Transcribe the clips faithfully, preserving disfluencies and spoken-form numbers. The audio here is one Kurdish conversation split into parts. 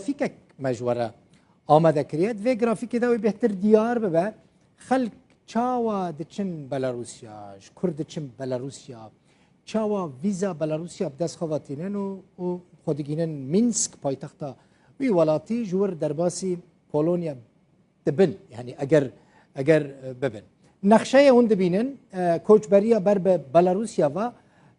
Grafîkek me ji we re amade kiriye. Di vê grafîkê de wê bêhtir diyar bibe. Xelk çawa diçin Belarusya, ji kur diçin Belarusya, çawa vîza Belarusya bi dest xwe ve tînin û, û xwe digihînin Mînsk, paytexta wî welatî, ji wir derbasî Polonya dibin. Yanî eger, eger, e, bibin. Nexşeyê hûn dibînin, e, koçberiya ber bi Belarusya ve,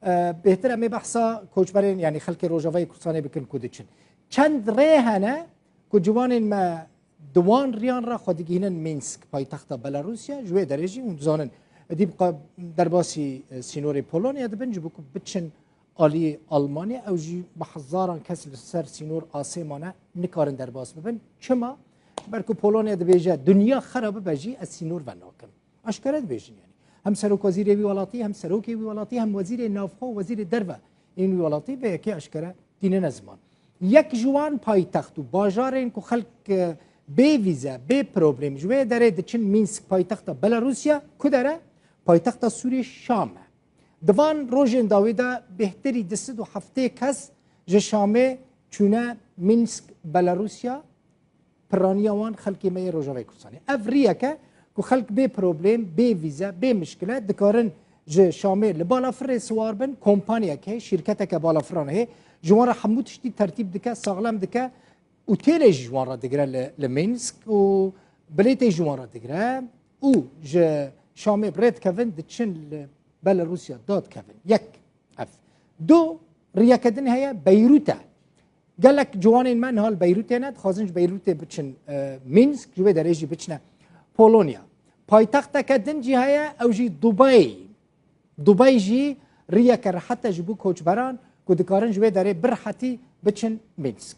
e, bêhtir em ê behsa koçberên, yanî xelkê Rojavayê Kurdistanê bikin ku diçin. Çend rê hene ku ciwanên me di wan riyan re xwe digihînin Mînsk, paytexta Belarusya, ji wê derê jî hûn dizanin. Êdî bi qa-, derbasî, e, sînorê Polonya dibin, ji bo ku biçin aliyê Almanya, ew jî bi hezaran kes li ser sînor asê mane, nikarin derbas bibin. Çima? Ji ber ku Polonya dibêje, dinya xera bibe jî ez sînor venakim. Aşkere dibêjin yanî. Hem serokwezîrê wî welatî, hem serokê wî welatî, hem wezîrê navxwe û wezîrê derve yên wî welatî vê yekê aşkere tînine ziman. Yek ji wan paytext û bajarên ku xelk, e, bê vîze, bê problem ji wê derê diçin Mînsk, paytexta Belarusya, ku dere? Paytexta Sûriyê Şam e. Di van rojên dawî de bêhtirî du sed û heftê kes ji Şamê çûne Mînsk, Belarusya, piraniya wan xelkê me yê Rojavayê Kurdistanê. Ev riyek e ku xelk bê problem, bê vîze, bê mişkile dikarin ji Şamê li balafirê siwar bin, kompaniyek heye, şîrketeke balafiran heye, ji wan re hemû tiştî tertîb dike, saxlem dike, otêlê jî ji wan re digire li, li Mînsk û bilêtê ji wan re digire û ji Şamê bi rê dikevin, diçin li Belarusya dadikevin. Yek ev. Du, riyeke din heye, Beyrût e. Gelek ciwanên me niha li Beyrûtê ne, dixwazin ji Beyrûtê biçin, e, Mînsk, ji wê derê jî biçine Polonya. Paytexteke din jî heye, ew jî Dubey. Dubey jî riyeke rehet e ji bo koçberan ku dikarin ji wê derê bi rehetî biçin Mînsk.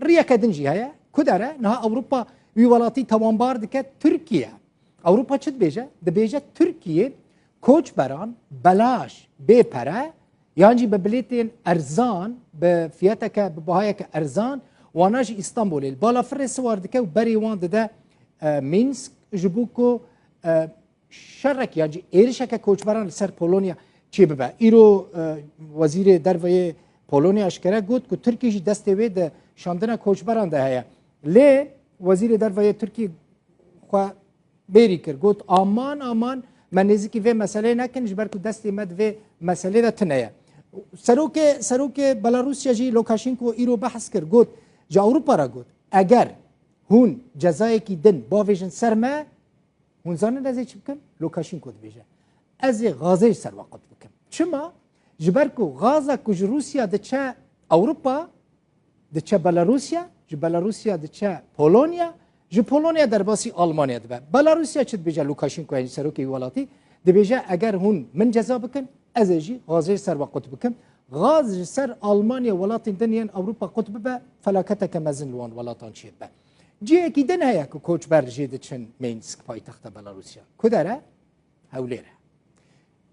Riyeke din jî heye, ku dere? Niha Ewropa wî welatî tawanbar dike, Tirkiye. Ewropa çi dibêje? Dibêje Tirkiye koçberan belaş, bê pere, yan jî bi bilêtên erzan, bi fiyateke, bi bahayeke erzan, wana ji Îstanbulê li balafirê siwar dike û berê wan dide, e, Mînsk, ji bo ku, e, şerek yan jî êrişeke koçberan li ser Polonya çêbibe. Îro, e, Wezîrê Derve yê Polonya eşkere got ku Tirkiye jî destê wê di şandina koçberan de heye. Lê Wezîrê Derve yê Tirkiye xwe bêrî kir. Got, aman, aman, me nêzîkî vê meseleyê nekin, ji ber ku destê me di vê meselê de tune ye. Serokê, serokê Belarusya jî Lukashenko îro behs kir. Got, ji Ewropa re got, eger hûn cezayekî din bavêjin ser me, hûn zanin ez ê çi bikim? Lukashenko dibêje, ez ê gazê ji ser we qut bikim. Çima? Ji ber ku gaza ku ji Rûsya diçe Ewropa, diçe Belarusya, ji Belarusya diçe Polonya, ji Polonya derbasî Almanya dibe. Belarusya çi dibêje Lukashenko, yanî serokê wî welatî? Dibêje, eger hûn min ceza bikin, ez ê jî gazê ser we qut bikim. Gaz ji ser Almanya, welatên din yên Ewropa qut bibe, felaketeke mezin li wan welatan çêdibe. Cihekî din heye ku koçber jê diçin Minsk, paytexta Belarusya. Ku dere? Hewlêr e.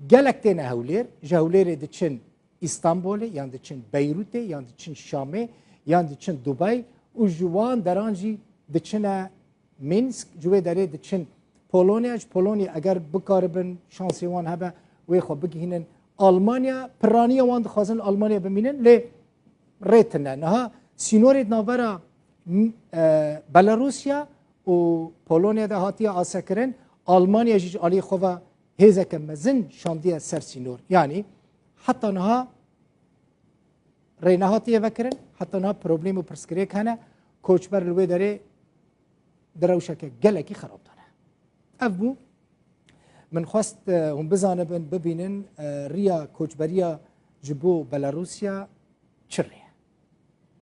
Gelek têne Hewlêr, ji Hewlêrê diçin Îstanbolê, yan diçin Beyrûtê, yan diçin Şamê, yan diçin Dubey û ji wan deran jî diçine Minsk, ji wê derê diçin Polonya, ji Polonya eger bikaribin şansê wan hebe wê xwe bigihînin Almanya, piraniya wan dixwazin li Almanya bimînin, lê rê tune. Niha sînorê di navbera, m-, e, Belarusya û Polonya de hatiye asekirin. Almanya jî ji aliyê xwe ve hêzeke mezin şandiye ser sînor. Yanî heta niha rê nehatiye vekirin, heta niha problem û pirsgirêk hene, koçber li wê derê di rewşeke gelekî xerab de ne. Ev bû. Min xwest, e, hûn bizanibin, bibînin, e, riya koçberiya ji bo Belarusya çi rê.